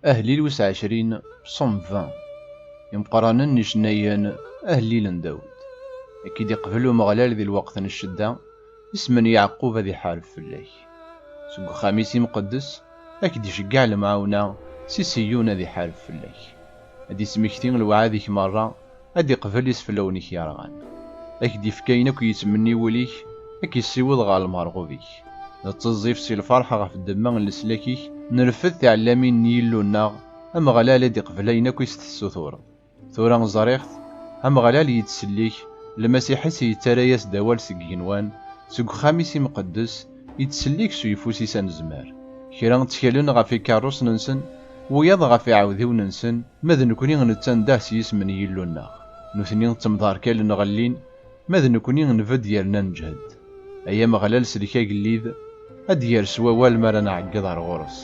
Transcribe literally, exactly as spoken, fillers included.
Ahellil wis ɛecrin, psaume vingt. Imeqqranen n icennayen, ahellil n Dawed. Ad k-id-iqbel Umeɣlal di lweqt n ccedda, isem n Yeɛqub ad iḥareb fell-ak. Seg uxxam-is imqeddes, ad k-d-iceggeɛ lemɛawna, si Siyun ad iḥareb fell-ak. Ad d-ismekti lewɛad-ik merra, ad d-iqbel iseflawen-ik yerɣan. Ad k-d-ifk ayen akk yettmenni wul-ik, ad k-issiweḍ ɣer lmerɣub-ik. Nettiẓẓif si lferḥ ɣef ddemma n leslak-ik, nreffed tiɛellamin n Yillu-nneɣ, Ameɣlal ad d-iqbel ayen akk i s-tessutureḍ. Tura ẓriɣ-t, Ameɣlal yettsellik, Lmasiḥ-is yettarra-yas-d awal seg igenwan, seg uxxam-is imqeddes, yettsellik s uyeffus-is anezmar. Kra ttkalen ɣef ikerrusen-nsen, wiyaḍ ɣef iɛewdiwen-nsen, ma d nekni nettandah s yisem n Yillu-nneɣ. Nutni ttemderkalen ɣellin, ma d nekni nbedd yerna neǧhed. Ay Ameɣlal, sellek agellid, ad d-yers wawal mi ara nɛeggeḍ ar ɣur-s.